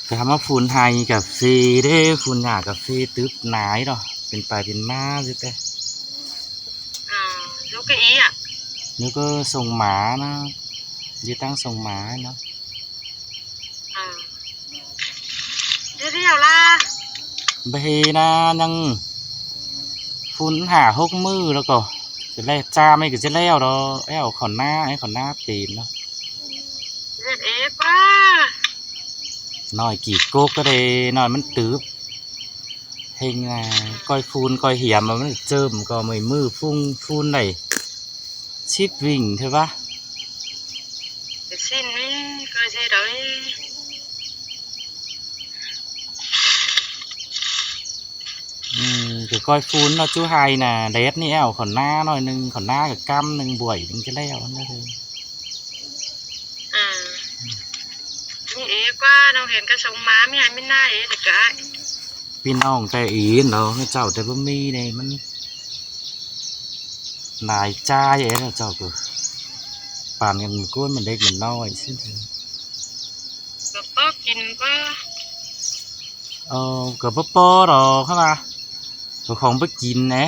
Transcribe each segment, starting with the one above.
ກະມາຝຸ່ນໄຮ່ກາເຟເດ້ ຝຸ່ນຫຍ້າກາເຟຕຶບໜາຍເນາະ ເປັນໄປເປັນມາຢູ່ແຕ່ ອືມ ລູກກະອີ່ອະ ແລ້ວກໍສົ່ງໝານະ ຢູ່ຕັ້ງສົ່ງໝາເນາະ ອືມ ດຽວໆລະ ບໍ່ເຮັດນະ ຍັງຝຸ່ນຫ້າຫົກມື້ແລ້ວກໍ ຈະແລ້ວ ຈາມນີ້ກໍຈະແລ້ວດອກ ແລ້ວເຂົ້ານາ ໃຫ້ເຂົ້ານາເຕັມເນາະ ເຮັດເອງວ່າ ນ້ອຍກີກກົກກໍໄດ້ ນ້ອຍມັນຕຶບ ເຮັດຫຍັງ ກ້ອຍຝຸ່ນກ້ອຍຫຽມ ມັນເຈີມກໍເມື່ອຍມື ຟຸງຝຸ່ນໄດ້ສິບວິ່ງເທື່ອວະ ໄປສິ້ນນີ້ກໍຊິໄດ້ ອືມ ກໍກ້ອຍຝຸ່ນເນາະ ຈຸໄຮ່ນະ ແດດນີ້ແອວເຂົ້ານາໜ້ອຍໜຶ່ງ ເຂົ້ານາກໍກຳໜຶ່ງ ບວຍໜຶ່ງກໍແລ້ວນັ້ນເດີ ອືມ ນີ້ເອກວ່າ ນ້ອງເຫັນກະສົ່ງມາ ມີໃຫ້ມີນາເອແລ້ວກະ ພີ່ນ້ອງແຕ່ເອເນາະ ເຈົ້າແຕ່ບໍ່ມີເດ້ ມັນຫຼາຍຈ່າຍເອ ເຈົ້າກໍປານກັນ ມັນກ້ວນມັນເລັກມັນນ້ອຍ ກະພໍກິນກໍ ເອີ ກະບໍ່ພໍດອກ ເຂົາວ່າ ເຈົ້າຂອງບໍ່ກິນແນ່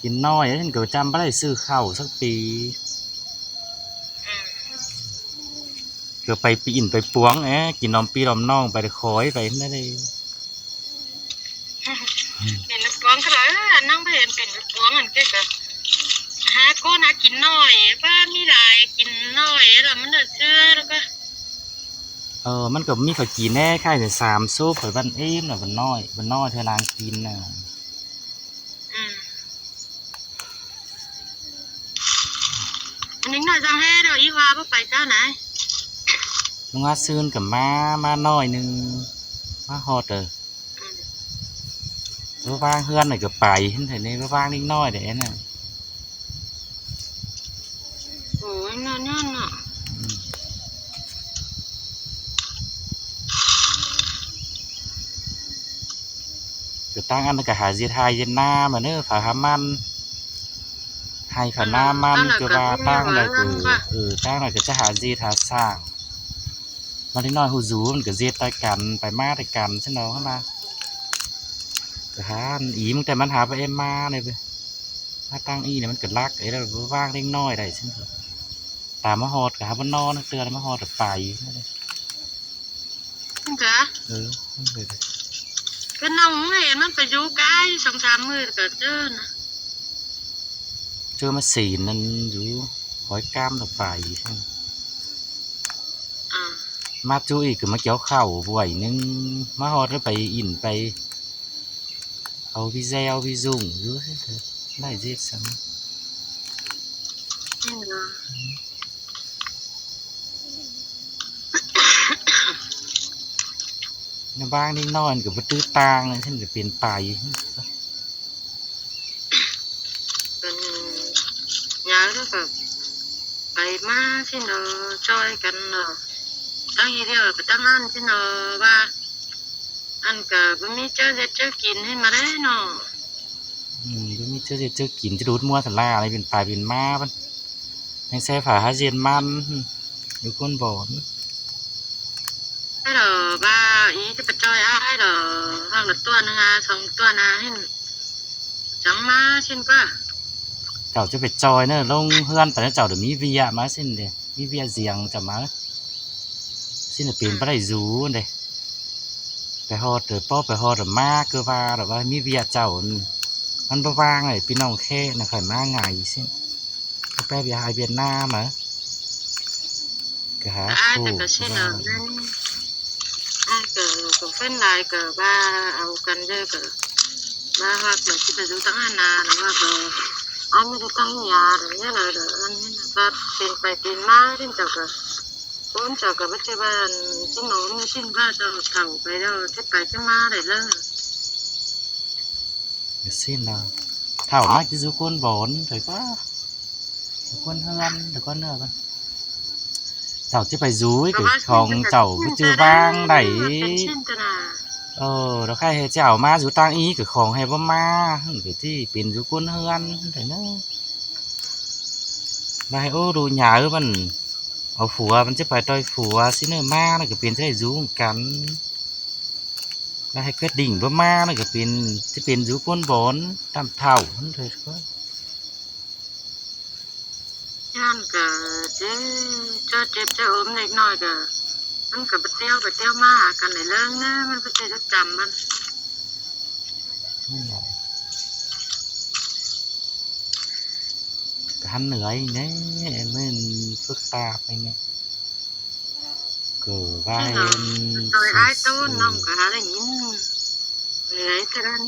ກິນນ້ອຍ ເຫັນກໍຈຳບໍ່ໄດ້ຊື້ເຂົ້າສັກປີ ອືມ ກໍໄປປີນໄປປວງແອ ກິນນ້ອມພີ່ນ້ອມນ້ອງໄປ ຄອຍໄປນັ້ນເດ້ ປີນໄປປວງກໍໄດ້ ອັນນັ້ນບໍ່ເຫັນປີນໄປປວງ ອັນເກກະຫາໂກນຫາກິນນ້ອຍ ວ່າມີຫຼາຍກິນນ້ອຍ ແລ້ວມັນເຊື່ອ ແລ້ວກໍ ເອີ ມັນກໍມີຂ້າວຈີນແດ່ ຂາຍໄດ້ສາມໂຊບ ຂ້ອຍບ້ານເອມນະ ບ້ານນ້ອຍ ບ້ານນ້ອຍເທື່ອນາງກິນນະ ອືມ ອັນນີ້ໜ້ອຍຈັ່ງແຮດອກ ອີວ່າບໍ່ໄປເຈົ້ານາຍ ເມື່ອຊືນກໍມາ ມາໜ້ອຍໜຶ່ງ ມາຮອດເດີ ອືມ ບໍ່ວ່າງເຮືອນນີ້ກໍໄປ ເຫັນແທ້ນີ້ ບໍ່ວ່າງເດັກນ້ອຍເດ້ນະ ໂອ້ຍ ນອນຍ້ອນເນາະ ອືມ ກໍຕັ້ງອັນນັ້ນກໍຫາເຮັດໄຮ່ເຮັດນາມາເນີ ພາຫາມັນ ໄຮ່ພານາມັນ ເອີ ກໍວ່າຕັ້ງໄດ້ ເອີ ເອີ ຕັ້ງໄດ້ກໍຈະຫາເຮັດຫາສ້າງ ມາເດັກນ້ອຍຮູ້ສູມັນກໍເຮັດໄດ້ກັນ ໄປມາໄດ້ກັນຊັ້ນດອກ ເຮົາວ່າ ກໍຫາອີ່ ມັນແຕ່ມັນຫາໄປເອັມມາເລີຍ ມາຕັ້ງອີ່ນີ້ມັນກໍລັກເອ ແລ້ວບໍ່ວ່າງເດັກນ້ອຍໄດ້ຊັ້ນ ຕາມມາຮອດກໍຫາບໍ່ນອນເທື່ອ ມາຮອດກໍໄປ ມັນກະ ເອີ ມັນເປັນ ກໍນ້ອງເອີຍ ມັນໄປຢູ່ໄກ ສອງສາມມື້ກໍເຈີນະ ເຈີມາສີນນັ້ນຢູ່ ຄອຍກາມລະໄປ ອາ ມາຈຸອີກກໍມາກ່ຽວເຂົ້າບວຍໜຶ່ງ ມາຮອດແລ້ວໄປອິ້ນໄປ ເອົາວິແຊວວິຊຸງຢູ່ ໄດ້ເຈັດຊັ້ນ ອືມ ໃນບ້ານເດັກນ້ອຍກໍບໍ່ຕື້ຕ່າງ ຊັ້ນກໍເປັນໄປ ເປັນຍາ ແລ້ວກໍໄປມາຊີ້ເນາະ ຊ່ອຍກັນເນາະ ຕັ້ງອີ່ດຽວໄປຕັ້ງອັນຊີ້ເນາະ ວ່າ ອັນກະບໍ່ມີເຈົ້າເຮັດເຈົ້າກິນໃຫ້ມາໄດ້ເນາະ ອືມ ບໍ່ມີເຈົ້າເຮັດເຈົ້າກິນ ຈະດູດມົວສະຫຼາຍເປັນໄປເປັນມາ ມັນຍັງໃຊ້ຜ້າຫາເຢັນມັນ ຢູ່ກົ້ນບ່ອນ ໃຫ້ດອກວ່າອີຈະໄປຈ່ອຍອ້າຍດອກ ຫາກລະຕົວໜຶ່ງ ສອງຕົວນາ ເຫັນຈັ່ງມາຊິນກວ່າ ເຈົ້າຈະໄປຈ່ອຍເນີ ລົງເຮືອນໄປນະ ເຈົ້າດຽວມີວຽກມາຊິນເດ ມີວຽກສຽງຈະມາ ຊິນເປັນບໍ່ໄດ້ຢູ່ເດ. ໄປຮອດເດີ ພໍໄປຮອດມາ ຄືວ່າແບບວ່າມີວຽກເຈົ້າ ມັນບໍ່ວ່າງເລີຍ ພີ່ນ້ອງແຂກນະ ຂ້ອຍມາງ່າຍຊິ ໄປວຽກໄຮ່ວຽກນາມາ ກໍຫາ ອ້າຍ ຄູ່ ກໍຊິເອົານັ້ນ ອ້າຍກໍບໍ່ເປັນຫຼາຍ ກໍວ່າເອົາກັນເດີ ກໍວ່າຮອດກໍຊິໄປຢູ່ທາງຫັ້ນນາ ແລ້ວວ່າກໍເອົາມາຢູ່ທາງນີ້ ອັນນີ້ລະ ອັນນີ້ນະ ກໍເປັນໄປເປັນມາ ເພິ່ນເຈົ້າກໍ ຄົນເຈົ້າກໍບໍ່ໃຊ່ວ່າຊິໜໍມີຊິນ ວ່າເຈົ້າເຖົ້າໄປແລ້ວ ຊິໄປຊິມາໄດ້ເລີຍ ຈັ່ງຊີ້ນະ ເຖົ້າມາຄືສຸຄົນບ່ອນ ໄປກວ່າ ສຸຄົນເຮືອນ ແຕ່ກ່ອນເໜືອກ່ອນ ເຈົ້າຊິໄປຢູ່ ກໍຂອງເຈົ້າຄືຈື່ວ່າງໄດ້ ເອີ ແລ້ວໃຄເຮັດເຈົ້າມາຢູ່ຕ່າງອີກ ກໍຂອງໃຫ້ບໍ່ມາ ກໍທີ່ເປັນສຸຄົນເຮືອນໄດ້ເນີ ໄດ້ ໂອ້ ດູຫຍ້າມັນ ເອົາຜົວ ມັນຈະໄປຕ່ອຍຜົວຊິເນີ ມານະກໍເປັນຈະໄດ້ຢູ່ກັນ ແລ້ວໃຫ້ກະດິ່ງບໍ່ມານະກໍເປັນ ຈະເປັນຢູ່ຄົນບ່ອນຕາມເຖົ້ານັ້ນເທີ. ຢ້ານກະເຈັບ ເຈັບຈະອົມເລັກນ້ອຍກະ ມັນກະໄປທ່ຽວໄປທ່ຽວມາຫາກັນໄດ້ເລີງນະ ມັນໄປເຈັບຈະຈຳມັນ ນັ້ນແຫຼະ ກະຫັ້ນເໜືອຍແນ່ ແມ່ນຝຶກຕາໄປແນ່ ກໍວ່າເຫັນ ໂດຍອ້າຍໂຕນ້ອງກໍຫາໄດ້ຍິນ ເໜືອຍເທົ່ານັ້ນ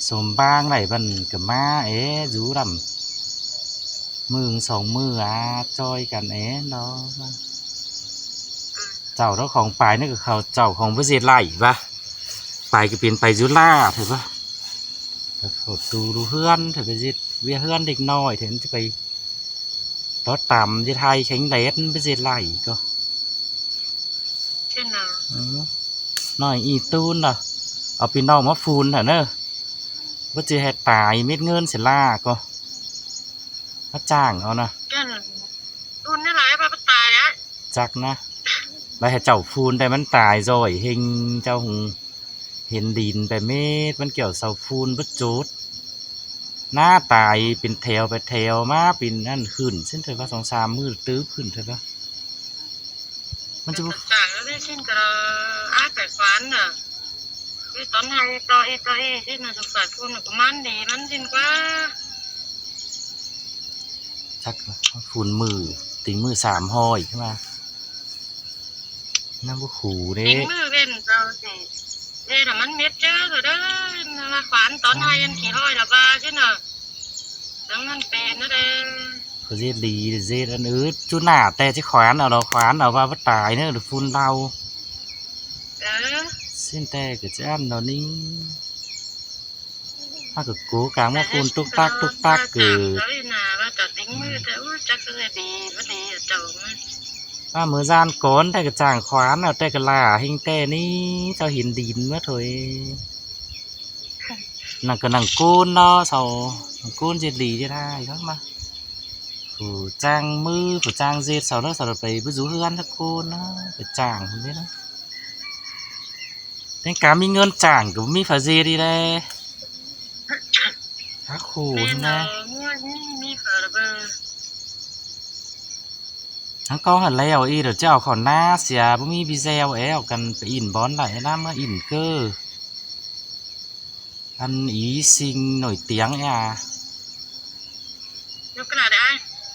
ສົມບາງໄດ້ບັດກໍມາເອ ຢູ່ນຳ ມື້ສອງມື້ອາ ຈ່ອຍກັນເອເນາະ ເຈົ້າເຈົ້າຂອງໄປນີ້ກໍເຂົາເຈົ້າຂອງບໍ່ເຮັດໄລ່ວະ ໄປກໍເປັນໄປຢູ່ລາເຖາະວະ ເຂົ້າຕູເຮືອນ ຖ້າໄປເຮັດວຽກເຮືອນເດັກນ້ອຍ ແທນຈະໄປ ຕອດຕຳຢູ່ໄທແຂງແດດ ມັນໄປເຮັດໄລ່ກໍ ເຊັ່ນນະ ເອີ ນ້ອຍອີຕູນລະ ເອົາພີ່ນ້ອງມາຟູນຫັ້ນເນີ ບໍ່ຊິໃຫ້ຕາຍ ເມັດເງິນເສຍລາກໍ ມາຈ້າງເອົານະ ເຊັ່ນ ຝຸ່ນນີ້ຫຼາຍ ວ່າມັນຕາຍແລ້ວ ຈັກນະ ແລ້ວໃຫ້ເຈົ້າຟູນໄດ້ ມັນຕາຍ ຈ້ອຍເຮັງ ເຈົ້າຫຸງ ເຫັນດິນໄປເມັດ ມັນກ່ຽວເສົາຝຸ່ນເບິດຈຸດ ໜ້າຕາຍເປັນແຖວໄປແຖວມາ ເປັນອັນຂຶ້ນ ເຊັ່ນເທື່ອວ່າສອງສາມມື້ ຕື່ບຂຶ້ນເທື່ອວ່າ ມັນຈະບໍ່ ສາງເລີຍ ເຊັ່ນກໍອາໄປຂວານນະ ຄືຕອນໃຫ້ຕໍ່ອີກຕໍ່ອີກ ເຊັ່ນນະ ສົງສານຝຸ່ນກໍມັນດີ ມັນຊິນກວ່າ ຈັກຝຸ່ນມື້ ຕີງມື້ສາມຮ້ອຍຂຶ້ນມາ ຍັງບໍ່ຂູເດ້ ຕິງມືເວັ້ນເຈົ້າຊິ ເຮັດໃຫ້ມັນເມັດເຈີເດີ ມາຂວານຕອນໃຫ້ອັນຂີ້ຮ້ອຍລະບາຊິນະ ຈັ່ງມັນເປັນນະເດ້ ເຂົາເຮັດດີເຮັດອັນອື່ນ ຈຸໜ້າແຕ່ຊິຂວານເອົາດອກ ຂວານເອົາວ່າບໍ່ຕາຍເນີ ຝຸ່ນເລົາ ເອີ ສິ້ນແຕ່ກໍຈະອັນດອກນີ້ ເຮົາກໍກູກາງມາຝຸ່ນຕຸກຕັກຕຸກຕັກເກີດ ວ່າມື້ຊານກ່ອນແຕ່ກະຈ້າງຂວານເອົາແຕ່ກະຫຼ້າ ເຮັງແຕ່ນີ້ເຈົ້າເຫັນດິນມາໂຖຍ ນັ່ງກະນັ່ງໂກນເນາະ ເຊົາ ໂກນເຈັດຫຼີເຈັດຫ້າຍເຂົ້າມາ ຜູ້ຈ້າງມື ຜູ້ຈ້າງເຈັດ ເຊົາເນາະ ເຊົາໄປບໍ່ຢູ່ເຮືອນຈັກຄົນເນາະ ໄປຈ້າງເພິ່ນເດ້ເນາະ. ແຕ່ງການມີເງິນຈ້າງກໍບໍ່ມີໃຜເຮັດອີກແຫຼະ ຫາຄູ່ຫັ້ນນະ ທັງກອງຫັ້ນແລ້ວອີກ ດຽວຈະເອົາເຂົ້ານາເສຍ ບໍ່ມີບີແຊວແອວກັນ ໄປອິ້ນບ່ອນໃດນຳ ມາອິ້ນເກີ ອັນອີຊິງໜ້ອຍຕຽງແອ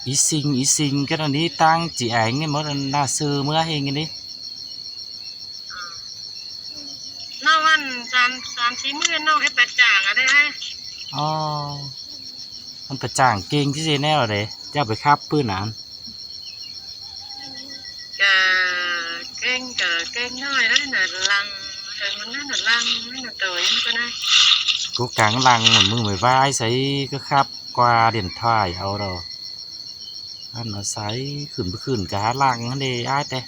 ອີຊິງ ອີຊິງ ກັນອັນນີ້ຕັ້ງຈີແອງນີ້ໝົດ ອັນໜ້າຊື່ເມືອເຮັງອັນນີ້ ນ້ອງອັນສາມ ສາມສີ່ມື້ນ້ອງເຮັດໄປຈ້າງອະເດ້ ອໍ ມັນໄປຈ້າງເກັ່ງທີ່ຊິແນວໃດ ຈະເອົາໄປຂັບປືນນະ ກະເກັ່ງ ກະເກັ່ງໜ້ອຍເດ້ນະ ລັງ ເຖິງມັນນັ້ນນະ ລັງ ມັນນະໂຕຍມັນກໍນະ ກູກາງລັງ ມື້ໄປວາຍໃສກໍຂັບກວ່າເດັ່ນຖ່າຍເອົາດອກ ອັນອາໄສຂຶ້ນໄປຂຶ້ນກະຫາຫຼັງຫັ້ນເດ ອ້າຍແຕ່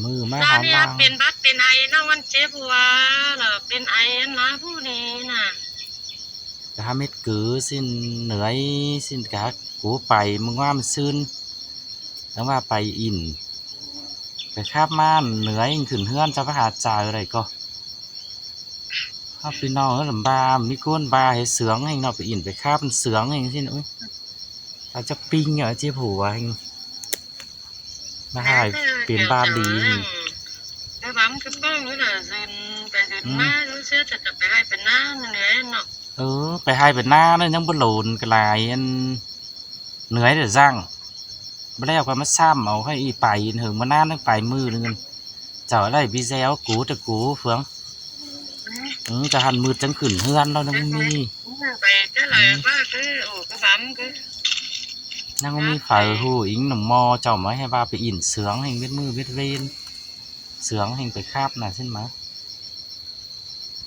ມື້ມາຫາຫຼັງ ເປັນຫວັດເປັນໄອເນາະ ມັນເຈັບຫົວ ລະເປັນໄອອັນລາຜູ້ນີ້ນະ ກະຫາເມັດກືຊິນເໜືອຍ ຊິນກະຫາກູໄປມື້ວານຊືນ ຈັ່ງວ່າໄປອິ້ນ ໄປຂັບມາເໜືອຍ ຂຶ້ນເຮືອນຈະໄປຫາຈ່າຍໄດ້ກໍ ເຮົາພີ່ນ້ອງເອີຍ ລຳບາກ ມີຄົນບາໃຫ້ເສືອງແຮງເນາະ ໄປອິ້ນໄປຄາບເສືອງແຮງຊີ້ນະ ໂອ້ຍ ຖ້າຈະປິງເອົາເຈັບຫົວແຮງ ມາຫາຍເປັນບາດດີ ແຕ່ວ່າມັນຄືປ້ອງຢູ່ນະ ເດີນໄປເດີນມາ ອືມ ຢູ່ເສຍຈະໄປໄຮ່ໄປນາ ມັນເໜືອຍເນາະ ເອີ ໄປໄຮ່ໄປນານັ້ນຍັງບໍ່ໂລນກໍຫຼາຍ ອັນ ເໜືອຍແຕ່ຊ່າງ ບໍ່ແລ້ວກໍມາຊ້ຳເອົາ ໃຫ້ອີ່ໄປເຫິງມານານ ຕັ້ງໄປມື້ໜຶ່ງ ເຈົ້າໄດ້ບີແຊວ ກູແຕ່ກູເຟືອງ ອືມ ອືມ ຈະຫັນມືດຈັ່ງຂຶ້ນເຮືອນ ລາວຍັງມີ ໄປເທື່ອຫຼາຍ ອືມ ວ່າຄື ໂອ້ ກະບຳຄື ຍັງມີໃຜຮູ້ອີ່ຫຍັງນຳໝໍ ເຈົ້າມາໃຫ້ວ່າໄປອິ້ນເສືອງແຮງເບັດມື້ເບັດເວັນ ເສືອງແຮງໄປຄາບນະ ຊັ້ນມາ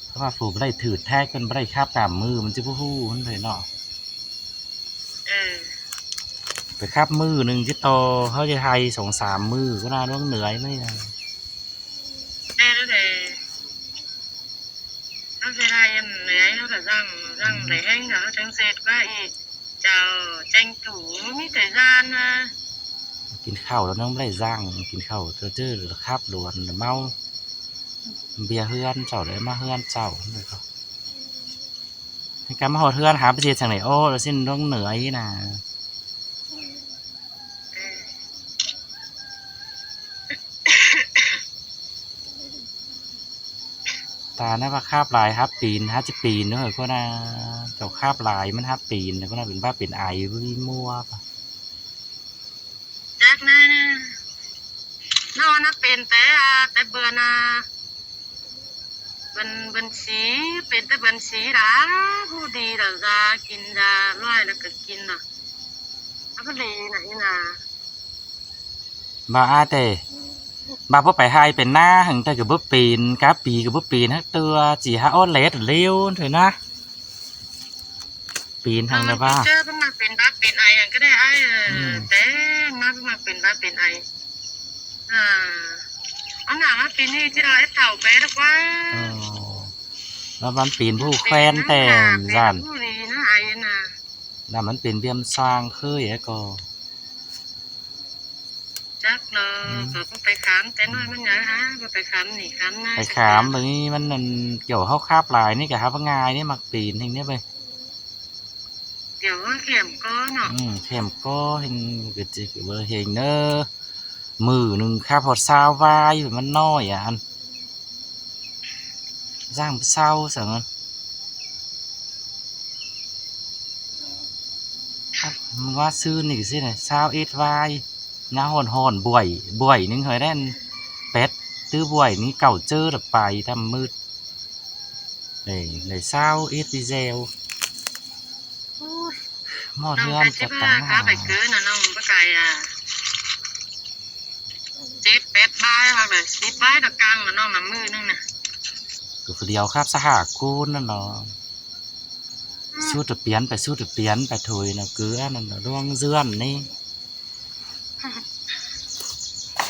ເພາະວ່າຜູ້ບໍ່ໄດ້ຖືກແທກ ເພິ່ນບໍ່ໄດ້ຄາບຕາມມື້ ມັນຈະບໍ່ຮູ້ຫັ້ນເດເນາະ ເອີ ໄປຄາບມື້ໜຶ່ງຕິດຕໍ່ ເຮົາຈະໄຮ່ສອງສາມມື້ ກໍໜ້າດວງເໜືອຍມັນນີ້ນະ ແຕ່ລະເດ ເຮົາຊິໄຮ່ອັນເໜືອຍ ເຮົາກະສັ່ງ ສັ່ງໄດ້ແຮງ ເຮົາຈັ່ງເສດກວ່າອີກ ເຈົ້າ ແຈ້ງຕູ ມີແຕ່ຢ້ານນະ ກິນເຂົ້າແລ້ວຍັງບໍ່ໄດ້ສັງ ກິນເຂົ້າເຈີໆແລ້ວຂັບລົດແລ້ວເມົາ ເບຍເຮືອນເຈົ້າ ໄດ້ມາເຮືອນເຈົ້າ ໃນການມາຮອດເຮືອນຫາໄປເຮັດຈັ່ງໃດ ໂອ້ ລະຊິນລົງເໜືອອີກນະ. ຕານະວ່າຄາບຫຼາຍຫາປີນ ຫາຊິປີນເດີ ຄົນນະ ເຈົ້າຄາບຫຼາຍມັນຫາປີນ ຄົນນະ ເປັນບ້າເປັນໄອ ບໍ່ມີມົວ. ຈັກນະ ນອນນະເປັນແຕ່ ແຕ່ເບື່ອນະ ບັນ ບັນຊີ ເປັນແຕ່ບັນຊີລະ ຜູ້ດີລະລາ ກິນລາ ລວຍລະກະກິນລະ ອາ ບໍ່ດີນະອີ່ນາ. ບໍ່ອາເຕ ບໍ່ ບໍ່ໄປໄຮ່ໄປນາ ຫັ້ນແຕ່ກະບໍ່ເປັນ ກາປີກະບໍ່ເປັນ ຫາກເທື່ອ ຊິຫາອອດແລດເລວເທື່ອນະ ປີນຫັ້ນລະວ່າ ເຈົ້າ ມັນເປັນເຈີ ມັນເປັນບັດເປັນໄອຫຍັງກະໄດ້ອ້າຍ ອືມ ແຕ່ມາ ມັນເປັນບັດເປັນໄອ ອ່າ ເອົາໜ້າມາປີນີ້ຊິເອົາແອັດເຖົ້າໄປດອກວ່າ ເອີ ລະມັນປີນຜູ້ແຄນແຕ່ຊັ້ນ ລະມັນເປັນບຽມຊ່າງເຄີຍແອກໍ ຈັກເນາະ ອືມ ກະບໍ່ໄປຂາມ ແຕ່ນ້ອຍມັນໃຫຍ່ຫາ ບໍ່ໄປຂາມນີ້ຂາມນາ ໄປຂາມບາດນີ້ມັນ ອັນ ກ່ຽວເຮົາຄາບຫຼາຍນີ້ກະຫາບໍ່ງ່າຍນີ້ ມັກປີນແຮງນີ້ເວີຍ ກ່ຽວວ່າແຄມກໍເນາະ ອືມ ແຄມກໍແຮງ ກະຊິບໍ່ເຮັງເດີ ມື້ໜຶ່ງຄາບຮອດຊາວວາຍ ມັນນ້ອຍ ອັນ ຈ້າງເຊົາຊັ້ນ ມາຊື້ນີ້ກະຊິຊາວເອັດວາຍ ຍາມຮ້ອນໆ ບວຍ ບວຍໜຶ່ງເຮີ້ຍ ແລ່ນແປັດ ຕື້ບວຍນີ້ເກົ້າເຈີລະໄປ ທຳມືດ ໄດ້ ໄດ້ຊາວເອັດດີແຊວ ໂອ້ຍ ໝໍເຮືອນກະຕາຍ ຂາໄປເກີນນະນ້ອງ ບໍ່ໄກອະ ເຈັດແປດບາຍ ວ່າແບບສິບບາຍ ກະກາງລະນ້ອງນະ ມື້ໜຶ່ງນະ ກະຜູ້ດຽວຄັບສະຫາກູນນັ້ນເນາະ. ສູ້ຕະປຽນໄປ ສູ້ຕະປຽນໄປ ຖົຍນະ ເກືອນັ້ນລວງເຈື່ອນນີ້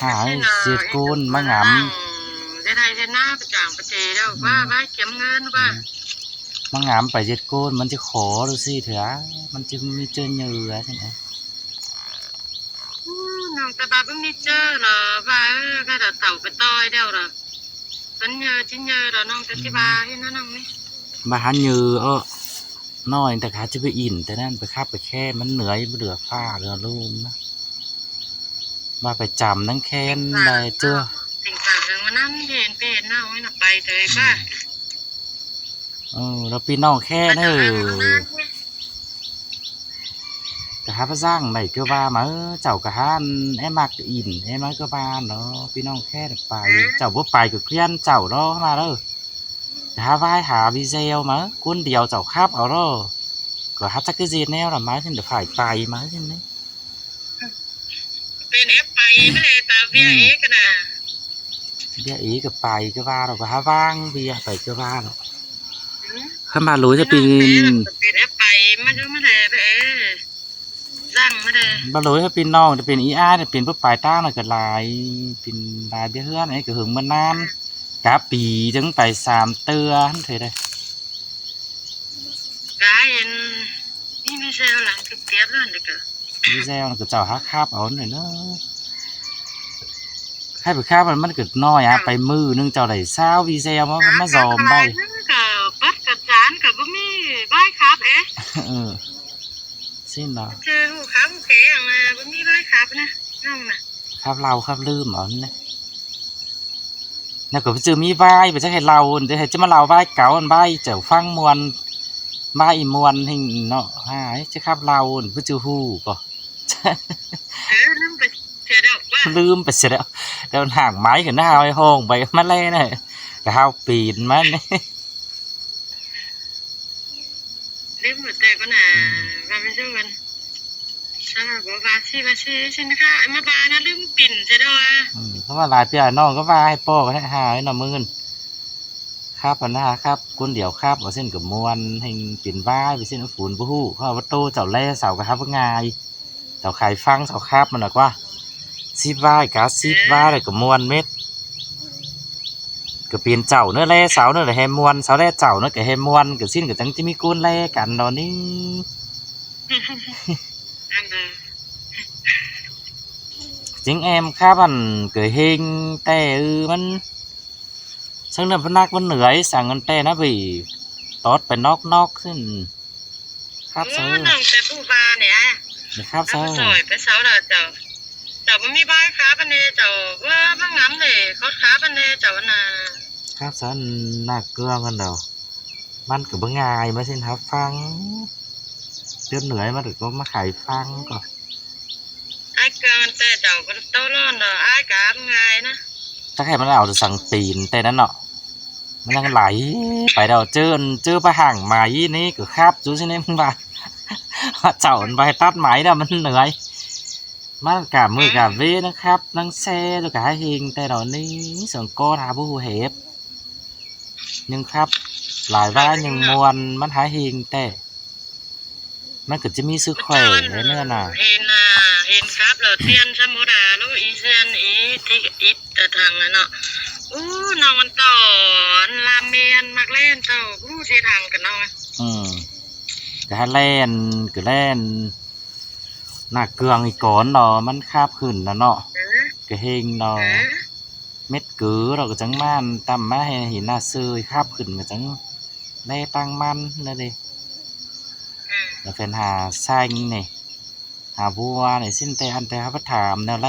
ຫາເຈັດໂກນມາຫງຳ ໄດ້ໄດ້ເຮັດນາໄປຈ້າງປະເຈແລ້ວ ອືມ ວ່າ ວ່າກຽມເງິນວ່າ ອືມ ມາຫງຳໄປເຈັດໂກນ ມັນຈະຂໍດູຊິເທື່ອ ມັນຈະມີເຈີເຫຍື່ອຈັ່ງໃດ. ອື ນ້ອງແຕ່ວ່າບໍ່ມີເຈີລະວ່າ ເອີ ວ່າດາເຕົາໄປຕ່ອຍແລ້ວລະ ມັນເຫຍື່ອຈິເຫຍື່ອລະນ້ອງ ແຕ່ຊິວ່າເຮັດແນວນັ້ນນີ້ ມາຫາເຫຍື່ອເອາະ ນ້ອຍແຕ່ຂາຈະໄປອິ້ນແຕ່ນັ້ນ ໄປຂັບໄປແຄມ ມັນເໜືອຍ ບໍ່ເຫຼືອຟ້າເຫຼືອລູມນະ ວ່າໄປຈຳນາງແຄນໄດ້ເທື່ອ ເຕັງການເລື່ອງມັນນັ້ນ ເຫັນເປັນເນາະ ໄປເລີຍກວ່າ ອືມ ເອີ ລະພີ່ນ້ອງແຄນເອີ ກະຫາພະຊ່າງໄດ້ກະວ່າມາ ເຈົ້າກະຫາ ອັນ ແອມັກກະອິ້ນ ແອມັກກະບານເນາະ ພີ່ນ້ອງແຄນໄປ ເຈົ້າບໍ່ໄປກະເຄວນເຈົ້າເນາະ ມາເດີ ກະຫາວາຍຫາວີແຊວມາ ຄົນດຽວເຈົ້າຂັບເອົາເດີ ກະຫາຈັກກະຊິເຮັດແນວລະ ມາຊິໄດ້ໄປມາຊິນີ້ ເປັນແອບໄປມາແລ້ວຕາເວຍເອກະນະ ເວຍເອກະໄປກະວ່າເນາະ ກະຫາວາງເວຍໄປກະວ່າເນາະ ອືມ ຄັນມາໂຫຼຍຈະເປັນ ເປັນແອບໄປມາຢູ່ມາແລ້ວເອີ ສັ່ງມາແລ້ວ ບໍ່ໂຫຼຍຈະເປັນນ້ອງ ຈະເປັນອີອ້າຍ ຈະເປັນຜູ້ປາຍຕາງນະກະຫຼາຍ ເປັນຫຼາຍເວຍເຮືອນ ອັນນີ້ກະເຫິງມານານ ກະປີຈຶ່ງໄປສາມເທື່ອຫັ້ນເທື່ອໃດ ກາຍອັນ ມີມີແຊວຫຼັງເກັບໆ ນັ້ນແຫຼະກະ ວີແຊວນະກະເຈົ້າຫາຂັບເອົານັ້ນເດີ ໃຫ້ໄປຂັບມັນ ມັນກະນ້ອຍ ຫາໄປມື້ໜຶ່ງເຈົ້າໄດ້ຊາວວີແຊວມາ ມາສອມໃບ ກະບັດກະຈານກະບໍ່ມີວາຍຂັບເອ ເອີ ຊີ້ນເນາະ ເຈີຮູ້ຄຳເຄຫຍັງ ບໍ່ມີວາຍຂັບນະ ນ້ອງນະ ຂັບເຫຼົ້າຂັບລືມເອົານີ້ນະ ແລ້ວກະບໍ່ຈື່ມີວາຍ ບໍ່ຈັກໃຫ້ເລົ່າ ຈະໃຫ້ ຈະມາເລົ່າວາຍເກົ່າ ວາຍເຈົ້າຟັງມ່ວນ ວາຍອີ່ມ່ວນແຮງເນາະ ຫາຈະຂັບເລົ່າ ບໍ່ຈື່ຮູ້ກໍ ເອີ ລືມໄປເສຍແລ້ວວ່າ ລືມໄປເສຍແລ້ວ ແລ້ວນາງໄມ້ກະໜ້າຫ້ອງໄປມາແລນະ ກະຫາວປີນມານີ້ ລືມແຕ່ກໍໜ້າ ວ່າໄປສູ່ກັນ ສາວບອກວ່າຊິ ວ່າຊິ ຊິນະຄະ ມາບານະລືມປິ່ນຊະດອກ ອືມ ເພາະວ່າຫຼາຍເທື່ອນ້ອງກະວ່າໃຫ້ປ້ອກະຫາເນາະ ມື້ອື່ນ ຄັບຫັ້ນນະ ຄັບຄົນດຽວ ຄັບວ່າຊັ້ນກະມ່ວນ ແຮ່ງເປັນວາຍ ວ່າຊັ້ນ ຝົນບໍ່ຮູ້ ເພາະວ່າໂຕເຈົ້າແລເສົາກະຫາບໍ່ງ່າຍ ເຈົ້າໄຂຟັງເສົາຄັບຫັ້ນນະກວ່າ ສິບວາຍກະສິບວາຍ ແລ້ວກະມ່ວນເມັດ ກະເປັນເຈົ້າເນີ ແລເສົາເນີ ແລແຮ່ມ່ວນ ເສົາແລເຈົ້າເນີ ກະແຮ່ມ່ວນ ກະສິ້ນກະຈັ່ງຈະມີຄົນແລກັນດອນນີ້ ອັນເດີ ເອີ ຈິງແອມຄັບ ອັນເກີຍເຮງແຕ່ ເອີ ມັນ ເຊິ່ງນ້ຳໜັກມັນເໜືອຍ ສັງກັນແຕ່ນະ ໄປຕອດໄປນອກໆ ຊັ້ນ ຄັບ ເອີ ເຊີ ນ້ອງແຕ່ຜູ້ວ່ານີ້ ໄປຄັບ ເຊີ ໄປເຊົາລະເຈົ້າ ເຈົ້າບໍ່ມີບາຍຄາປານໃດ ເຈົ້າວ່າມາງາມເດ້ ຂອດຄາປານໃດ ເຈົ້ານະ ຄັບ ຊັ້ນໜ້າເກືອງຫັ້ນດອກ ມັນກໍບໍ່ງ່າຍ ມາເຊັ່ນຮັບຟັງ ຈົນເໜືອຍ ມັນກໍມາໄຂຟັງກໍ ອ້າຍເກືອງແຕ່ເຈົ້າບໍ່ໄດ້ໂຕຮ້ອນດອກ ອ້າຍກໍຫາບງ່າຍນະ ຈັກໃຫ້ມັນເອົາແຕ່ສັງຕີນແຕ່ນັ້ນເນາະ ມັນຍັງໄຫຼໄປດອກ ເຈີ ເຈີປາຫາງໄມ້ນີ້ກໍຄັບຢູ່ຊີ້ນີ້ ມັນວ່າ ເຈົ້າມັນບໍ່ໃຫ້ຕັດໄມ້ດອກ ມັນເໜືອຍ ມັນກະມື້ກະເວນະຄັບ ນັ່ງແຊ່ ແລ້ວກະຫາເຮງແຕ່ດອກນີ້ ສອງກ້ອນຫາບໍ່ຮູ້ເຫດ ຍັງຄັບຫຼາຍວ່າຍັງມ່ວນ ມັນຫາເຮງແຕ່ ມັນກໍຈະມີຊື່ແຂ້ແຫຼະເນື້ອນະ ເຫັນນະ ເຫັນຄັບແລ້ວປ່ຽນສະໝູດາໂລ ອີເຊນ ອີທິກ ອິດຕະຖັງນະເນາະ ໂອ້ ນ້ອງມັນຕໍ່ລາມແມ່ນມັກແລ່ນຕໍ່ ຮູ້ເສຍທາງກັນນ້ອງ ອືມ ກໍຫາແລ່ນ ກໍແລ່ນ ໜ້າເກືອງອີກກ່ອນເນາະ ມັນຄາບຂຶ້ນນະເນາະ ເອີ ກະເຮັງເນາະ ເອີ ເມັດກືເນາະ ກະຈັ່ງມານຕຳມາໃຫ້ເຫັນໜ້າເຊີຍ ຄາບຂຶ້ນກະຈັ່ງແລຕັ້ງມັນນະເດ ອືມ ແລ້ວເພິ່ນຫາໄຊນີ້ ຫາບົວນີ້ ສິ້ນແຕ່ອັນແຕ່ເຮົາໄປຖາມແນວແລ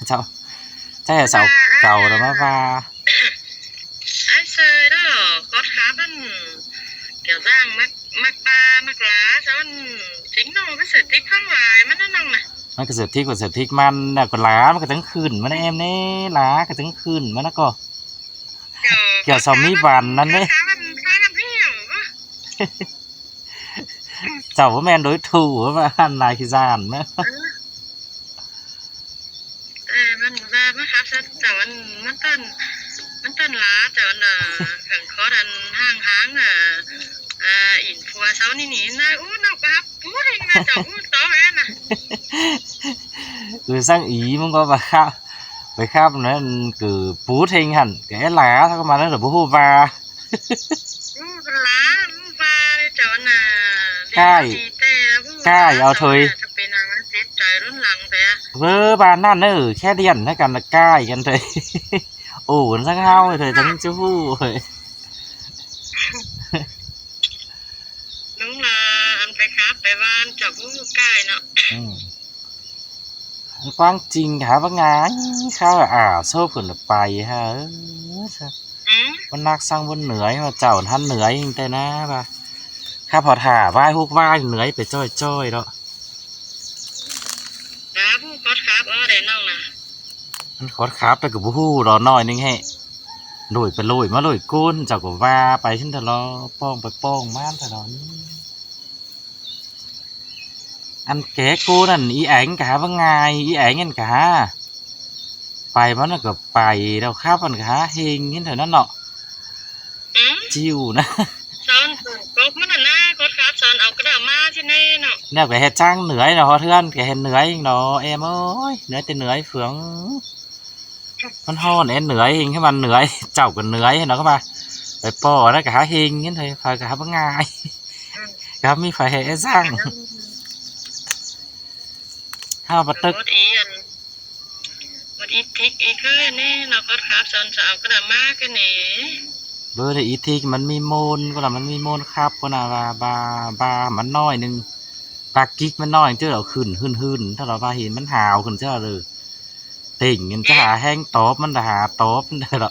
ເຈົ້າ ໃຈເສົາເກົ່າລະມາວ່າ ອ້າຍເຊີຍເດີ ກອດຄາບອັນ ກ່ຽວສ້າງມັກ ມັກປ່າມັກຫຼາຊະ ມັນຈິງນ້ອງໄປເສີດຕິກຄວາມຫຼາຍມັນນະນ້ອງນະ ມັນກໍເສີດຕິກ ມັນເສີດຕິກມັນ ແລ້ວກໍຫຼາມັນກໍຈັ່ງຂຶ້ນມານະແອມເນ ຫຼາກໍຈັ່ງຂຶ້ນມານະກໍ ກ່ຽວສອມມີບັນນັ້ນເດ້ ເຈົ້າບໍ່ແມ່ນໂດຍຖືກວ່າອັນຫຼາຍຂີ້ຊານນະ ເອີ ມັນວ່າມາຮັບຊະເຈົ້າ ມັນ ມັນຕົ້ນ ມັນຕົ້ນຫຼາເຈົ້ານະ ຂັງຄອດອັນຫ້າງໆ ນະ ອ່າ ອີນຜົວເຊົານີ້ນີ້ນະ ໂອ້ ນອກໄປຮັບປູເອງນະ ເຈົ້າຮູ້ໂຕແລ້ວນະ ຄືສັງອີ ມັນກໍວ່າຄັບ ໄປຄັບນັ້ນ ຄືປູເອງຫັ້ນ ແກຫຼາເຂົ້າມາແລ້ວ ບໍ່ຮູ້ວ່າ ຮູ້ເພິ່ນລະ ຮູ້ວ່າເຈົ້ານະ ກ້າຍ ກ້າຍເອົາເທີຍ ຈະເປັນຫຍັງເຈັບໃຈລຸນຫຼັງແທ້ ເວີບ້ານນັ້ນເນີ ແຄ່ດຽນໃຫ້ກັນລະກ້າຍກັນເທີຍ ໂອ້ ສັງເຮົາເທີຍ ຈັ່ງຈະຮູ້ເຮີ້ຍ ລຸງລະ ອັນໄປຄັບໄປຫວ່ານ ເຈົ້າຮູ້ກ້າຍເນາະ ອືມ ຄວາມຈິງຫາວ່າງ່າຍ ຂ້າອາໂຊເພິ່ນໄປຫາ ອືມ ມັນໜັກສັງບໍ່ເໜືອຍ ວ່າເຈົ້າຫັ້ນເໜືອຍແຕ່ນະວ່າ ຂ້າພໍຖ້າວາຍຫົກວາຍເໜືອຍໄປຈ້ອຍໆ ດອກ ລາຜູ້ຂອດຄາບເອົາໄດ້ນ້ອງນະ ມັນຂອດຄາບແຕ່ກໍບໍ່ຮູ້ດອກ ໜ້ອຍໜຶ່ງແຮະ ໂລຍໄປໂລຍມາໂລຍໂກນ ເຈົ້າກໍວ່າໄປຊັ້ນຕະຫຼອດ ປ້ອງໄປປ້ອງມາຕະຫຼອດ ອັນແກໂກນັ້ນ ອີແອງກະຫາວ່າງ່າຍ ອີແອງນັ້ນກະຫາ ໄປມັນກໍໄປ ແລ້ວຄາບມັນກະຫາເຮັງເຫັນເທົ່ານັ້ນເນາະ ອືມ ຈິ້ວນະ ສອນກົບມັນຫັ້ນນະ ກົບຄາບສອນເອົາກະດາມາຊິແນ່ເນາະ ແນວກະເຮັດຈັ່ງເໜືອຍເນາະ ເຮືອນກະເຮັດເໜືອຍເນາະ ແອມເອີຍ ເໜືອຍແຕ່ເໜືອຍເຟືອງ ມັນຮ້ອນແອເໜືອຍ ເຮັງໃຫ້ມັນເໜືອຍ ເຈົ້າກໍເໜືອຍເນາະ ເຂົາວ່າ ໄປປໍ້ນະກະຫາເຮັງເຫັນເທົ່າ ຂ້ອຍກະຫາບໍ່ງ່າຍ ອືມ ກະມີໃຜໃຫ້ແອສັ່ງ ອືມ ເຮົາປະຕຶກ ໝົດອີອັນ ໝົດອີທິກອີຄືນີ້ເນາະ ກໍຄາບສອນສາວກະດາມາຄືນີ້ ເບີດອີທິກມັນມີໂມນ ກໍລະມັນມີໂມນຄັບ ກໍນະວ່າບາ ບາມັນໜ້ອຍໜຶ່ງ ປາກິກມັນໜ້ອຍ ເຈີເອົາຂຶ້ນຫື່ນໆ ຖ້າລາວວ່າເຫັນມັນຫາວຂຶ້ນເທື່ອເລີຍ ເຕັງມັນຈະຫາແຮງຕອບ ມັນຈະຫາຕອບມັນໄດ້ລະ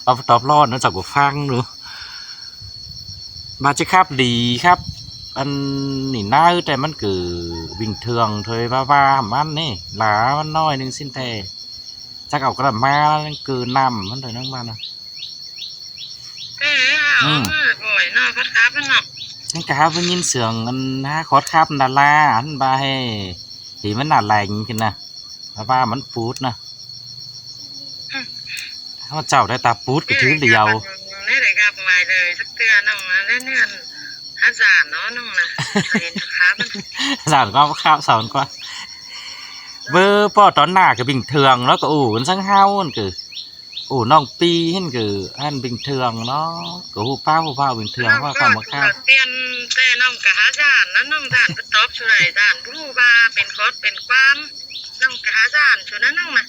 ເອົາຕອບລອດນະ ເຈົ້າກໍຟັງດູ ບາດຈະຄັບດີຄັບ ອັນນີ້ນາ ແຕ່ມັນກໍວິ່ງເຖື່ອງເທີຍວ່າໆ ມັນນີ້ ຫຼາມັນໜ້ອຍໜຶ່ງສິ້ນແທ້ ຈັກເອົາກະດາມາ ເກີນນ້ຳມັນເທີຍນັ້ນມານະ ເອີ ອືມ ເອົາເກີດບໍ່ເນາະ ຂອດຄາບມັນເນາະ ມັນກໍຫາໄດ້ຍິນສຽງ ອັນຫາຂອດຄາບດາລາ ອັນວ່າໃຫ້ ທີ່ມັນໜ້າແຫຼງຂຶ້ນນະ ແບບວ່າມັນປູດນະ ເຮົາເຈົ້າໄດ້ຕາປູດກໍຖືຫຼຽວ ໄດ້ກັບມາເລີຍ ຈັກເທື່ອນ້ອງ ແລ້ວເນື້ອຫາສານເນາະນ້ອງນະ ເຫັນຄາບ ສານກໍຄາບສານກວ່າ ເບີປ້ອຕອນໜ້າກໍບິງເຖື່ອງເນາະ ກໍໂອ້ກັນສັງເຮົາຫັ້ນຄື ໂອ້ ນ້ອງປີຫັ້ນຄື ອັນບິງເຖື່ອງເນາະ ກໍຮູ້ປ້າຮູ້ພາວບິງເຖື່ອງ ວ່າຄຳວ່າຄາບ ປ່ຽນ ແຕ່ນ້ອງກໍຫາສານນະ ນ້ອງສານໄປຕອບສູ່ໃດ ສານບໍ່ຮູ້ວ່າເປັນຄອດເປັນຄວາມ ນ້ອງກໍຫາສານສູ່ນັ້ນນ້ອງນະ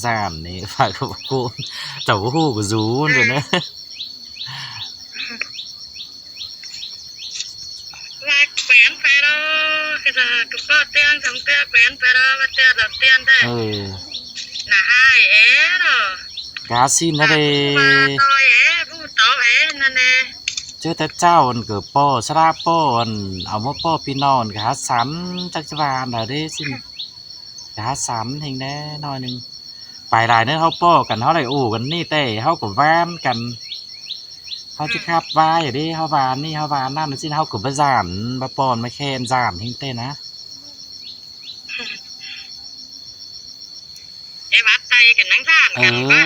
ຢ້ານນີ້ ພາກັນບໍ່ໂກນ ເຈົ້າບໍ່ຮູ້ກໍສູນ ອືມ ເດີນະ ວ່າແຂວນໄປເນາະ ຄືວ່າກໍພໍຕຽງສຳເທື່ອແຂວນໄປເນາະ ວ່າເທື່ອດອກຕຽນໄດ້ ເອີ ໜ້າອາຍແອເນາະ ກາຊິນນະເດ ວ່າຕໍ່ແອ ຜູ້ຕໍ່ແອນັ້ນແດ່ ເຈີແຕ່ເຈົ້າ ອັນກໍປໍສະລາປໍ ອັນເອົາມາປໍພີ່ນ້ອງ ກະຫາສັນ ຈັກຊິວ່າອັນໃດເດ້ຊິ ກະຫາສັນແຮງແດ່ໜ້ອຍໜຶ່ງ ໄປຫຼາຍເນີ ເຮົາປໍກັນ ເຮົາໄດ້ໂອ້ກັນນີ້ແຕ່ ເຮົາກໍຫວານກັນ ເຮົາຈະ ອືມ ຂັບວາຍເດ້ ເຮົາວ່າອັນນີ້ ເຮົາວ່າອັນນັ້ນ ຊີ້ ເຮົາກໍບໍ່ຢ້ານ ບໍ່ປ້ອນ ບໍ່ແຄ້ນ ຢ້ານແຮງແຕ່ນະ ໄອ້ຫວັດໄຂ້ກັນຍັງຢ້ານ ເອີ ກັນວ່າ